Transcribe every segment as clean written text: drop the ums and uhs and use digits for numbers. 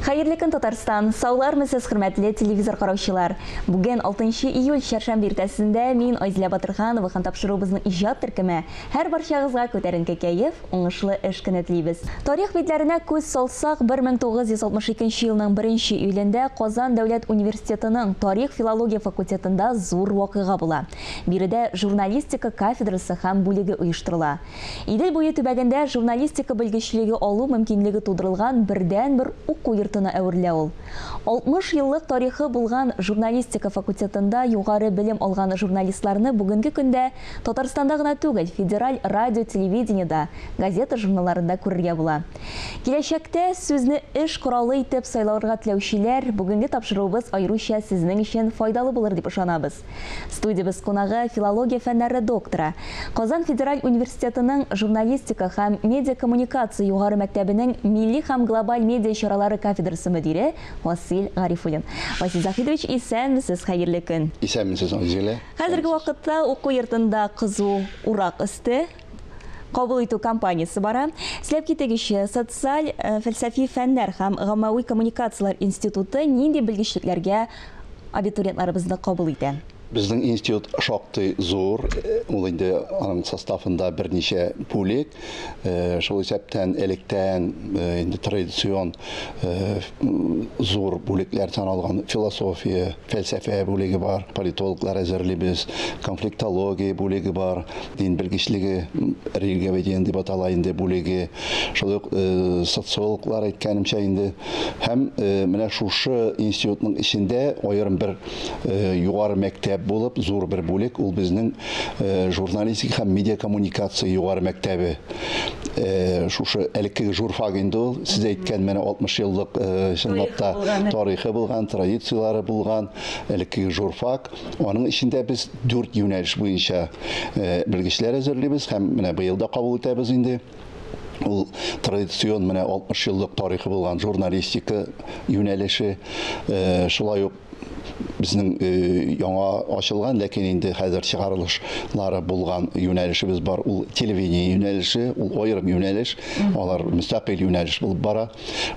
Хәерле көн, Татарстан! Саулармысыз, хөрмәтле телевизор караучылар! Бүген 6 июль чәршәмбе иртәсендә мин, Айзилә Батырханова һәм тапшыруыбызның иҗат төркеме һәр барчагызга күтәренке кәеф, уңышлы эш көне телибез. Тарих битләренә күз салсак, 1962 елның 1 июлендә Казан дәүләт университетының тарих-филология факультетында зур вакыйга була. Биредә журналистика кафедрасы һәм бүлеге оештырыла. Идел буе төбәгендә журналистика белгечлеге алу мөмкинлеге тудырылган бердәнбер уку йортына әверелә ул. 60 еллык тарихы булган журналистика факультетында югары белем алган журналистларны бүгенге көндә Татарстанда гына түгел, федераль радио-телевидениедә, газета-журналларында күрергә була. Киләчәктә сүзне эш коралы итеп сайларга теләүчеләр, бүгенге тапшыруыбыз аеруча сезнең өчен файдалы булыр дип ышанабыз. Студиябез кунагы филология фәннәре докторы, Казан федераль университетының журналистика һәм медиакоммуникация югары мәктәбенең милли һәм глобаль медиа чаралары кафедрасы мөдире Васил Гарифуллин. Васил Заһидович, исәнмесез, хәерле көн. Исәнмесез, Айзилә. Хәзерге вакытта уку йортында кызу урак өсте, кабул итү кампаниясе бара. Сөйләп китегезче, социаль фәлсәфи фәннәр һәм гаммәви коммуникацияләр институты нинди белгечлекләргә абитуриентларыбызны кабул итә? Безнең институт шактый зур, ул инде аның составында берничә бүлек, шул исәптән электән инде традицион зур бүлекләр саналган философия, фәлсәфә бүлеге бар, политологлар әзерлибез, конфликтология бүлеге бар, дин белгечлеге, религиоведение дип атала инде бүлеге, шул ук социологлар әйткәнемчә инде. Һәм менә шушы институтның эчендә аерым бер югары мәктәп булып, зур бер бүлек, ул безнең журналистика һәм медиакоммуникация югары мәктәбе. Шушы элеккеге журфак инде ул, сез әйткән менә 60 еллык чынлап та тарихы булган, традицияләре булган элеккеге журфак. Аның эчендә без 4 юнәлеш буенча белгечләр әзерлибез һәм менә быел да кабул итәбез инде. Ул традицион менә 60 еллык тарихы булган журналистика юнәлеше, шулай ук безнең яңа ачылган, ләкин инде хәзер чыгарылышлары булган юнәлешебез бар, ул телевидение юнәлеше, ул аерым юнәлеш, алар мөстәкыйль юнәлеш булып бара.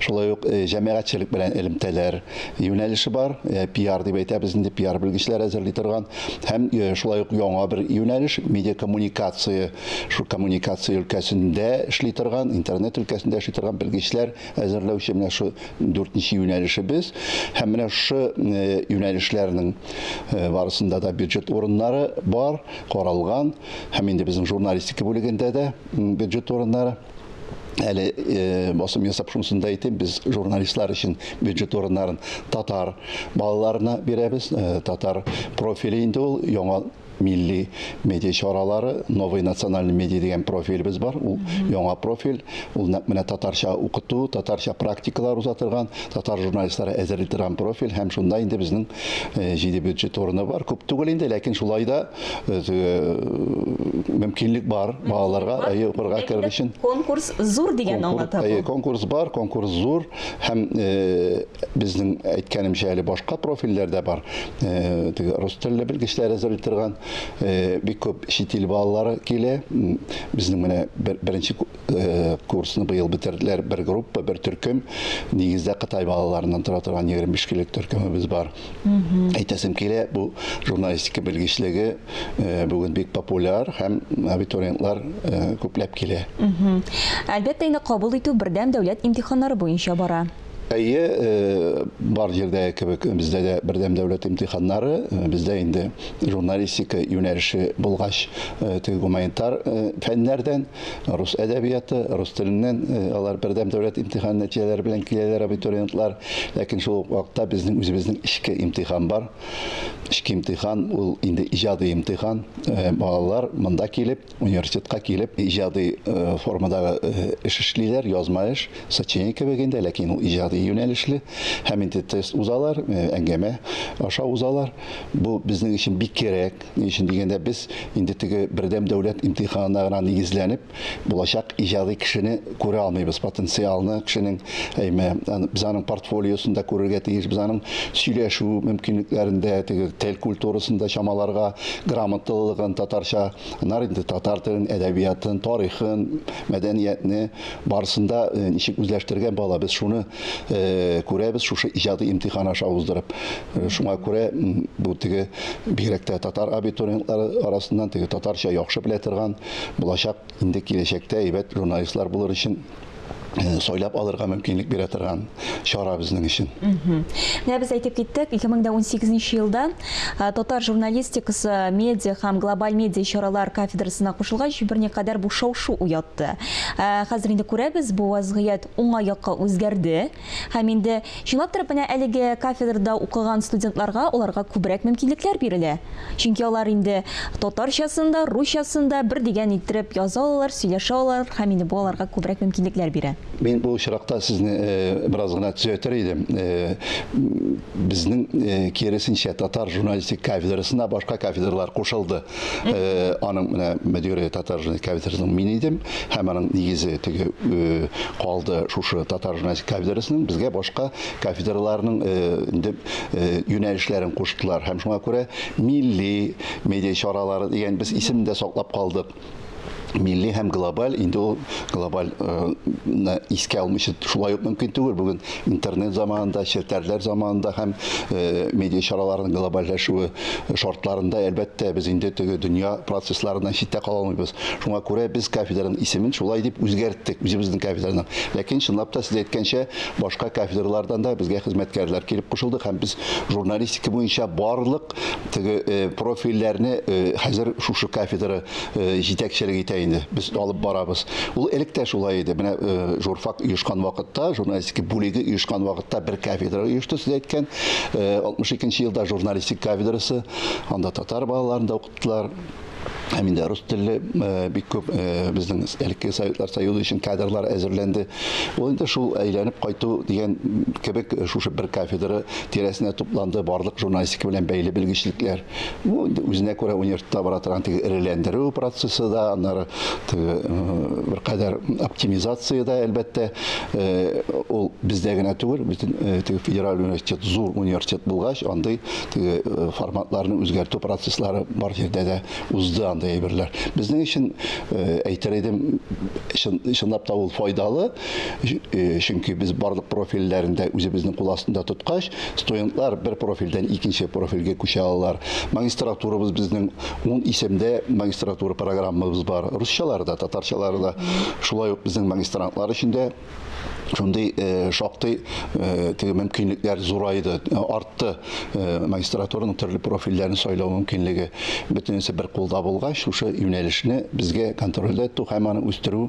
Шулай ук җәмәгатьчелек белән элемтәләр юнәлеше бар, пиар дип әйтәбез инде, пиар белгечләр әзерли торган, һәм шулай ук яңа бер юнәлеш медиакоммуникация, шул коммуникация өлкәсендә эшли торган, интернет өлкәсендә эшли торган белгечләр әзерләүче менә шу 4нче юнәлешебез. Һәм менә шушы юнәлешләрнең барысында да бюджет урыннары бар, каралган. Һәм инде безнең журналистика бүлегендә дә бюджет урыннары. Әле басым ясап шунысын да әйтим, без журналистлар өчен бюджет урыннарын татар балаларына бирәбез. Татар профиле инде ул яңа милли медиа чаралары, новый национальный медиа дигән профилебез бар. Ул яңа профиль, ул нәкъ менә татарча укыту, татарча практикалар уза торган, татар журналистлары әзерли торган профиль. Һәм шунда инде безнең 7 бюджет урыны бар. Күп түгел инде, ләкин шулай да мөмкинлек бар балаларга әйе укырга керер өчен. Конкурс зур дигән аңлата бу. Конкурс бар, конкурс зур һәм безнең әйткәнемчә әле башка профильләр дә бар. Теге рус телле белгечләр әзерли торган бик күп чит ил балалары килә. Безнең менә беренче курсны быел бетерделәр, бер группа, бер төркем. Нигездә Кытай балаларыннан тора торган 25 кешелек төркемебез бар. Әйтәсем килә, бу журналистика белгечлеге бүген бик популяр һәм абитуриентлар күпләп килә. Әлбәттә, инде кабул итү бердәм дәүләт имтиханнары буенча бара. Әйе, бар җирдә кебек бездә дә бердәм дәүләт имтиханнары, бездә инде журналистика юнәлеше булгач, теге гуманитар фәннәрдән, рус әдәбияты, рус теленнән алар бердәм дәүләт имтихан нәтиҗәләре белән киләләр абитуриентлар. Ләкин шул ук вакытта безнең үзебезнең эчке имтихан бар. Эчке имтихан ул инде иҗади имтихан. Балалар монда килеп, университетка килеп, иҗади формадагы эш эшлиләр, язма эш, сочинение кебек инде, ләкин ул иҗади юнәлешле. Һәм инде тест узалар, әңгәмә аша узалар. Бу безнең өчен бик кирәк. Ни өчен дигәндә, без инде теге бердәм дәүләт имтиханына гына нигезләнеп, булачак иҗади кешене күрә алмыйбыз, потенциалны кешенең, әйме, без аның портфолиосын да күрергә тиеш, без аның сөйләшү мөмкинлекләрендә, теге тел культурасын да чамаларга, грамоталылыгын татарча, аннары инде татар телен, әдәбиятын, тарихын, мәдәниятне барысын да ничек үзләштергән бала, без шуны күрәбез шушы иҗади имтихан аша уздырып. Шуңа күрә бу теге бигрәк тә татар абитуриентлары арасыннан теге татарча яхшы белә торган булачак инде киләчәктә әйбәт журналистлар булыр өчен сайлап алырга мөмкинлек бирә торган чара безнең өчен. Менә без әйтеп киттек, 2018 елда татар журналистикасы медиа һәм глобаль медиа чаралар кафедрасына кушылгач, берникадәр бу шау-шу уятты. Хәзер инде күрәбез, бу вазгыять уңай якка үзгәрде. Һәм инде чынлап торып менә әлеге кафедрада укыган студентларга аларга күбрәк мөмкинлекләр бирелә. Чөнки алар инде татарчасын да, русчасын да бер дигән иттереп яза алалар, сөйләшә алалар һәм инде бу аларга күбрәк мөмкинлекләр бирә. Мин бу очракта сезне бераз гына төзәтер идем. Безнең киресенчә татар журналистик кафедрасына башка кафедралар кушылды. Аның менә мөдире татар журналистик кафедрасының мин идем һәм аның нигезе теге калды шушы татар журналистик кафедрасының, безгә башка кафедраларның инде юнәлешләрен куштылар һәм шуңа күрә милли медиа чаралары дигән без исемне дә саклап калдык. Милли һәм глобаль, инде ул глобаль искә алмыйча шулай ук мөмкин түгел. Бүген интернет заманында, челтәрләр заманында һәм медиа чараларының глобальләшүе шартларында әлбәттә без инде теге дөнья процессларыннан читтә кала алмыйбыз. Шуңа күрә без кафедраның исемен шулай дип үзгәрттек, үзебезнең кафедраның. Ләкин чынлап та сез әйткәнчә, башка кафедралардан да безгә хезмәткәрләр килеп кушылды һәм без журналистика буенча барлык теге профильләрне хәзер шушы кафедра җитәкчелек итә инде. Без алып барабыз. Ул элек тә шулай иде. Менә журфак оешкан вакытта, журналистика бүлеге оешкан вакытта бер кафедра оешты, сез әйткән. 62 елда журналистик кафедрасы, анда татар балаларын да укыттылар. Һәм инде рус телле бик күп безнең элекке Советлар Союзы өчен кадрлар әзерләнде. Ул инде шул әйләнеп кайту дигән кебек шушы бер кафедра тирәсенә тупланды барлык журналистика белән бәйле белгечлекләр. Бу инде үзенә күрә университетта бара торган теге эреләндерү процессы да, аннары теге беркадәр оптимизация да, әлбәттә, ул бездә генә түгел, бөтен теге федераль университет зур университет булгач, андый теге форматларны үзгәртү процесслары бар җирдә дә узды андый әйберләр. Безнең өчен әйтер идем, чынлап та ул файдалы, чөнки без барлык профильләрен дә үзебезнең кул астында тоткач, студентлар бер профильдән икенче профильгә күчә алалар. Магистратурабыз безнең 10 исемдә магистратура программабыз бар. Русчалары да, татарчалары да. Шулай ук безнең магистрантлар өчен дә шундый шактый теге мөмкинлекләр зурайды, артты. Магистратураның төрле профильләрен сайлау мөмкинлеге бөтенесе бер кулда булгач, шушы юнәлешне безгә контрольдә тоту һәм аны үстерү,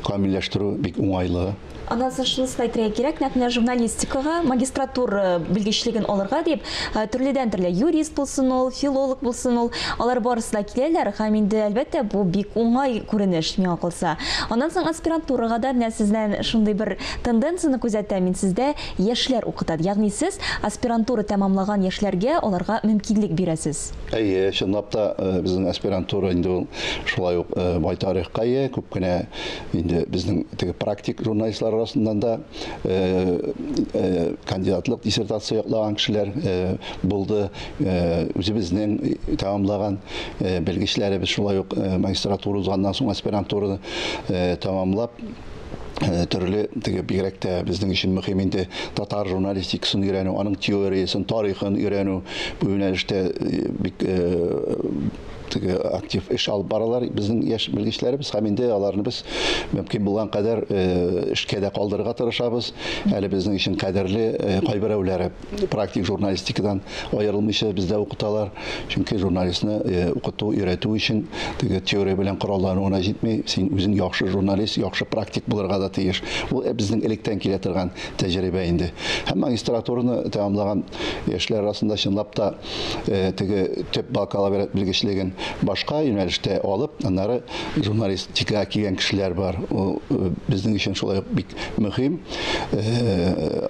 камилләштерү бик уңайлы. Аннан соң шунысын әйтергә кирәк, нәкъ менә журналистикага магистратура белгечлеген алырга дип, төрледән-төрле юрист булсын ул, филолог булсын ул, алар барысы да киләләр һәм инде әлбәттә бу бик уңай күренеш миңа калса. Аннан соң аспирантурага да менә сездән шундый бер тенденцияне күзәтәм мин, сездә яшьләр укыта. Ягъни сез аспирантура тәмамлаган яшьләргә аларга мөмкинлек бирәсез. Әйе, чынлап та безнең аспирантура инде ул шулай ук бай тарихка ия, күп кенә инде безнең теге практик журналистлар арасыннан да кандидатлык диссертация яклаган кешеләр булды. Үзебезнең тәмамлаган белгечләребез шулай ук магистратура узганнан соң аспирантураны тәмамлап төрле теге бигрәк тә безнең өчен мөһим инде татар журналистикасын өйрәнү, аның теориясен, тарихын өйрәнү бу юнәлештә бик теге актив эш алып баралар безнең яшь белгечләребез һәм инде аларны без мөмкин булган кадәр эшкә дә калдырырга тырышабыз. Әле безнең өчен кадерле кайберәүләре практик журналистикадан аерылмыйча бездә укыталар. Чөнки журналистны укыту, өйрәтү өчен теге теория белән кораллану гына җитми. Син үзең яхшы журналист, яхшы практик булырга да тиеш. Ул безнең электән килә торган тәҗрибә инде. Һәм магистратураны тәмамлаган яшьләр арасында чынлап та теге төп бакалавриат белгечлеген башка юнәлештә алып, аннары журналистикага килгән кешеләр бар. Ул безнең өчен шулай ук бик мөһим.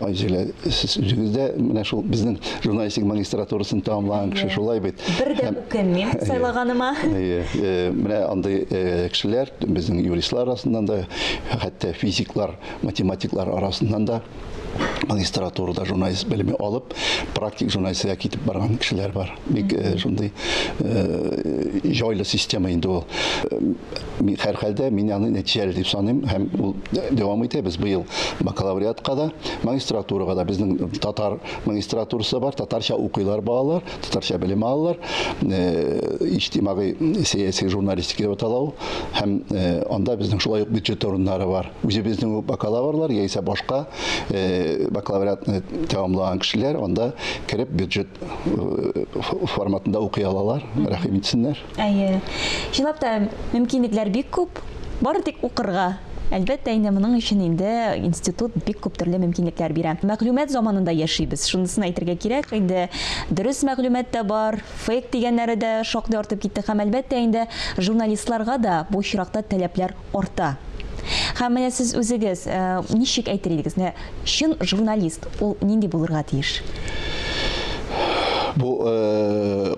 Айзилә, сез үзегез дә менә шул безнең журналистик магистратурасын тәмамлаган кеше шулай бит. Бер дә үкенмим сайлаганыма. Менә андый кешеләр безнең юристлар арасыннан да, хәтта физиклар, математиклар арасыннан да Магистратурада журналист белеме алып, практик журналистикага китеп барган кешеләр бар. Бик шундый җайлы система инде ул. Һәрхәлдә мин аны нәтиҗәле дип саныйм һәм ул дәвам итә. Без быел бакалавриатка да, магистратурага да, безнең татар магистратурасы бар, татарча укыйлар балалар, татарча белем алалар. Иҗтимагый сәяси журналистика дип атала ул. Һәм анда безнең шулай ук бюджет урыннары бар. Үзебезнең бакалаврлар яисә башка бакалавриатны тәмамлаган кешеләр анда кереп бюджет форматында укый алалар. Рәхим итсеннәр. Әйе. Чынлап та мөмкинлекләр бик күп. Бары тик укырга. Әлбәттә, инде моның өчен инде институт бик күп төрле мөмкинлекләр бирә. Мәгълүмат заманында яшибез. Шунысын әйтергә кирәк, инде дөрес мәгълүмат та бар, фейк дигәннәре дә шактый артып китте һәм әлбәттә инде журналистларга да бу очракта таләпләр арта. Һәм менә сез үзегез ничек әйтер идегез, менә чын журналист ул нинди булырга тиеш? Бу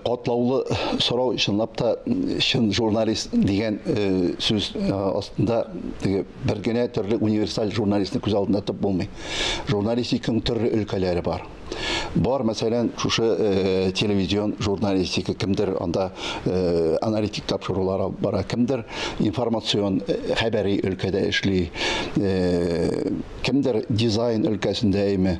катлаулы сорау, чынлап та чын журналист дигән сүз астында теге бер генә төрле универсаль журналистны күз алдында тотып булмый. Журналистиканың төрле өлкәләре бар. Бар, мәсәлән, шушы телевизион журналистика, кемдер анда аналитик тапшырулар алып бара, кемдер информацион хәбәри өлкәдә эшли, кемдер дизайн өлкәсендә әйме.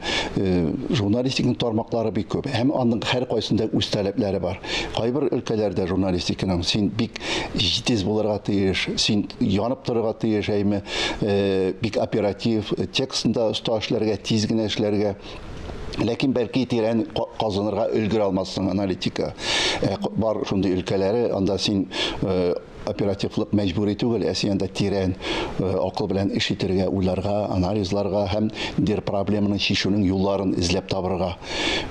Журналистиканың тармаклары бик күп һәм аның һәркайсында үз таләпләре бар. Кайбер өлкәләрдә журналистиканың син бик җитез булырга тиеш, син янып торырга тиеш, әйме, бик оператив, текстында оста эшләргә, тиз генә эшләргә. Ләкин бәлки тирән казынырга өлгерә алмассың аналитика. Бар шундый өлкәләре, анда син оперативлык мәҗбүри түгел, ә син анда тирән акыл белән эш итәргә, уйларга, анализларга һәм дер проблеманы чишүнең юлларын эзләп табырга.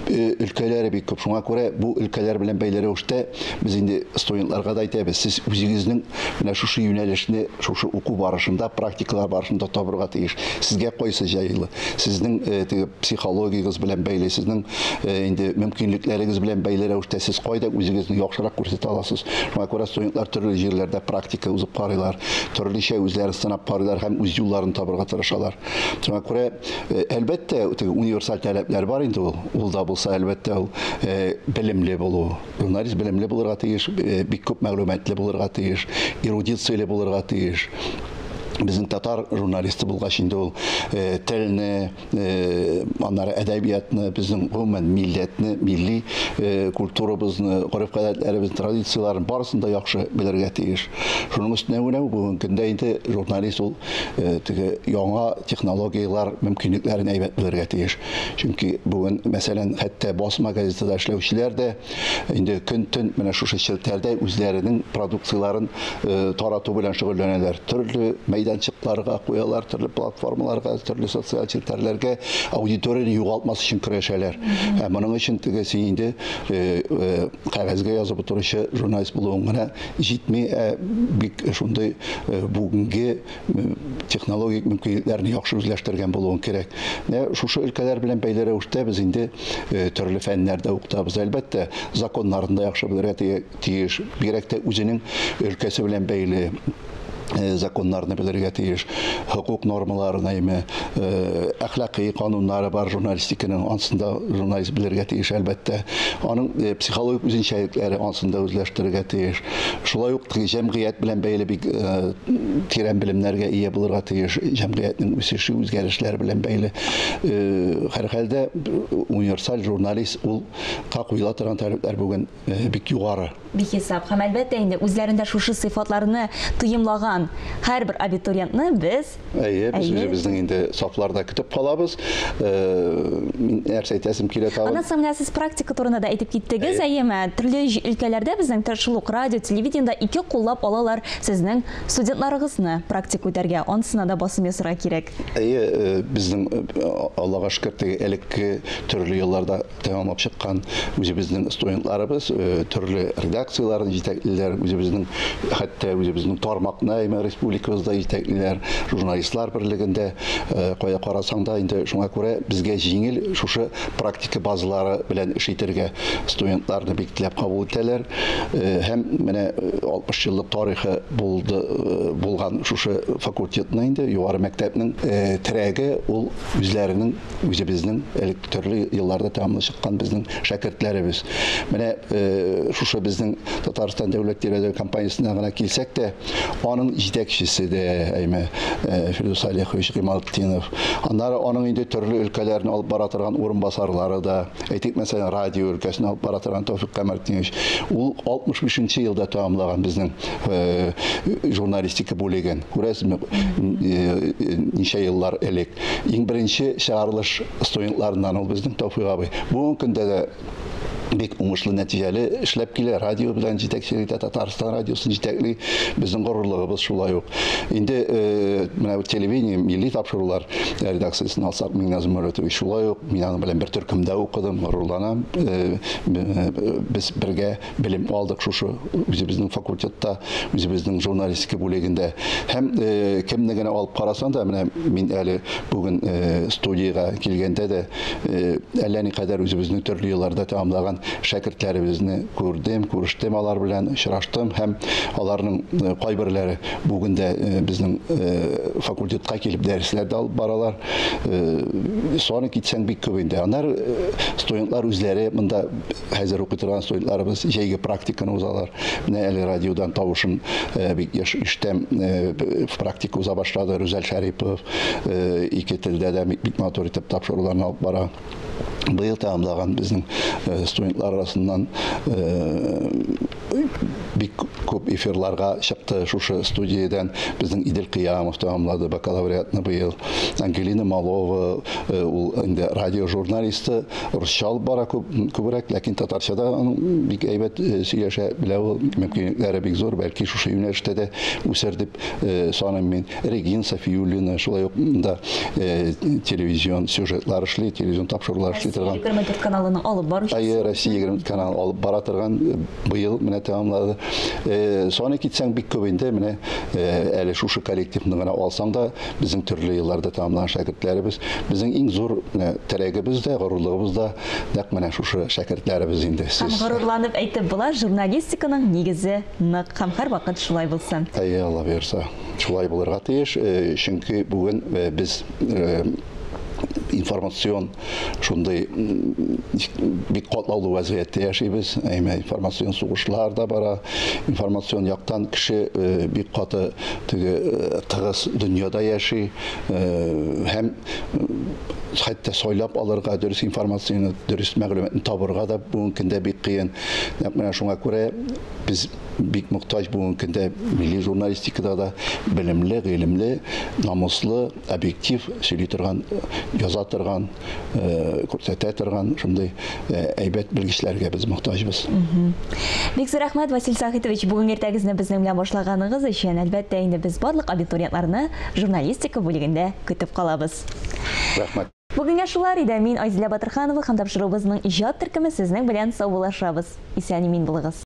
Өлкәләре бик күп. Шуңа күрә бу өлкәләр белән бәйле рәвештә без инде студентларга да әйтәбез, сез үзегезнең менә шушы юнәлешне шушы уку барышында, практикалар барышында табырга тиеш. Сезгә кайсы җайлы? Сезнең теге психологиягез белән бәйле, сезнең инде мөмкинлекләрегез белән бәйле рәвештә сез кайда үзегезне яхшырак күрсәтә аласыз. Шуңа күрә студентлар төрле җирләрдә практика узып карыйлар, төрлечә үзләрен сынап карыйлар һәм үз юлларын табырга тырышалар. Шуңа күрә, әлбәттә, теге универсаль таләпләр бар инде ул. Ул да булса, әлбәттә, ул белемле булу. Журналист белемле булырга тиеш, бик күп мәгълүматлы булырга тиеш, эрудицияле булырга тиеш. Безнең татар журналисты булгач инде ул телне, аннары әдәбиятны, безнең гомумән милләтне, милли культурабызны, гореф-гадәтләребезне, традицияләрен барысын да яхшы белергә тиеш. Шуның өстенә генә бүгенге көндә инде журналист ул теге яңа технологияләр мөмкинлекләрен әйбәт белергә тиеш. Чөнки бүген, мәсәлән, хәтта басма газетада эшләүчеләр дә инде көн-төн менә шушы челтәрдә үзләренең продукцияләрен тарату белән шөгыльләнәләр. Төрле мәйданчыкларга куялар, төрле платформаларга, төрле социаль челтәрләргә аудиторияне югалтмас өчен көрәшәләр. Ә моның өчен теге син инде кәгазьгә язып утыручы журналист булуың гына җитми, ә бик шундый бүгенге технологик мөмкинлекләрне яхшы үзләштергән булуың кирәк. Менә шушы өлкәләр белән бәйле рәвештә без инде төрле фәннәрдә укытабыз. Әлбәттә, законнарны да яхшы белергә тиеш, бигрәк тә үзенең өлкәсе белән бәйле законнарны белергә тиеш, хокук нормаларын, әйме, әхлакый кануннары бар журналистиканың, ансын да журналист белергә тиеш, әлбәттә. Аның психологик үзенчәлекләре ансын да үзләштерергә тиеш. Шулай ук теге җәмгыять белән бәйле бик тирән белемнәргә ия булырга тиеш, җәмгыятьнең үсеше, үзгәрешләре белән бәйле. Һәрхәлдә универсаль журналист ул ка куела торган таләпләр бүген бик югары. Бихисап. Һәм әлбәттә инде үзләрендә шушы сыйфатларны тоемлаган һәрбер абитуриентны без Әйе, без үзебезнең инде сафларда көтеп калабыз. Мин нәрсә әйтәсем килә тагын? Аннан соң менә сез практика турында да әйтеп киттегез, әйеме? Төрле өлкәләрдә безнең шул ук радио, телевидениедә ике куллап алалар сезнең студентларыгызны практика үтәргә. Анысына да басым ясарга кирәк. Әйе, безнең, Аллага шөкер, теге элекке төрле елларда тәмамлап чыккан үзебезнең студентларыбыз, төрле редакцияләрне җитәклиләр, үзебезнең, хәтта үзебезнең тармакны, әйме республикабызда җитәклиләр, журналистлар берлегендә, кая карасаң да инде шуңа күрә безгә җиңел шушы практика базалары белән эш итәргә. Студентларны бик теләп кабул итәләр. Һәм менә 60 еллык тарихы булды булган шушы факультетның инде югары мәктәпнең терәге ул үзләренең үзебезнең элек төрле елларда тәмамлап чыккан безнең шәкертләребез. Менә шушы безнең Татарстан дәүләт телерадиокомпаниясенә гына килсәк тә, аның җитәкчесе дә әйме Фирдүс Салихович Гыймалтдинов. Аннары аның инде төрле өлкәләрне алып бара торган урынбасарлары да, әйтик, мәсәлән, радио өлкәсен алып бара торган Тәүфик Камәртдинович. Ул 65 елда тәмамлаган безнең журналистика бүлеген. Күрәсезме, ничә еллар элек. Иң беренче чыгарылыш студентларыннан ул безнең Тәүфик абый. Бүгенге көндә дә бик уңышлы, нәтиҗәле эшләп килә. Радио белән җитәкчелек итә, Татарстан радиосын җитәкли. Безнең горурлыгыбыз шулай ук. Инде менә телевидение, милли тапшырулар редакциясен алсак, Миңназым Мәүлетович шулай ук. Мин аның белән бер төркемдә укыдым, горурланам. Без бергә белем алдык шушы үзебезнең факультетта, үзебезнең журналистика бүлегендә. Һәм кемне генә алып карасаң да, менә мин әле бүген студиягә килгәндә дә әллә никадәр үзебезнең төрле елларда тәмамлаган шәкертләребезне күрдем, күрештем алар белән, очраштым һәм аларның кайберләре бүген дә безнең факультетка килеп дәресләр дә алып баралар. Саны китсәң бик күп инде. Аннары студентлар үзләре монда хәзер укый торган студентларыбыз җәйге практиканы узалар. Менә әле радиодан тавышын бик еш ишетәм, практика уза башлады Рүзәл Шәрипов, ике телдә дә бик матур итеп тапшыруларны алып бара. Быел тәмамлаган безнең студентлар арасыннан бик күп эфирларга чыкты шушы студиядән. Безнең Идел Кыямов тәмамлады бакалавриатны быел. Ангелина Малова, ул инде радио журналисты, русча алып бара күбрәк, ләкин татарча да аның бик әйбәт сөйләшә белә ул, мөмкинлекләре бик зур, бәлки шушы юнәлештә дә үсәр дип саныйм мин. Регина Софиуллина шулай ук да телевизион сюжетлар эшли, телевизион тапшырулар эшли торган. Россия 24 каналының алып баручысы. Әйе, Россия 24 каналы алып бара торган, быел менә тәмамлады. Саны китсәң бик күп инде, менә әле шушы коллективны гына алсаң да, безнең төрле елларда тәмамлаган шәкертләребез, безнең иң зур терәгебез дә, горурлыгыбыз да нәкъ менә шушы шәкертләребез инде. Һәм горурланып әйтеп була, журналистиканың нигезе нык һәм һәрвакыт шулай булсын. Әйе, Алла боерса, шулай булырга тиеш, чөнки бүген без информацион шундый бик катлаулы вазгыятьтә яшибез. Әмма информацион сугышлар да бара. Информацион яктан кеше бик каты теге тыгыз дөньяда яши. Һәм хәтта сайлап алырга дөрес информацияне, дөрес мәгълүматны табырга да бүгенге көндә бик кыен. Нәкъ менә шуңа күрә без бик мохтаҗ бүгенге көндә милли журналистикада да белемле, гыйлемле, намуслы, объектив сөйли торган, яза торган, күрсәтә торган шундый әйбәт белгечләргә без мохтаҗбыз. Бик зур рәхмәт, Василь Сахитович, бүген иртәгезне безнең белән башлаганыгыз өчен. Әлбәттә, инде без барлык абитуриентларны журналистика бүлегендә көтеп калабыз. Рәхмәт. Бүгенгә шулар иде. Мин Айзилә Батырханова һәм тапшыруыбызның иҗат төркеме сезнең белән саубуллашабыз. Исән-имин булыгыз.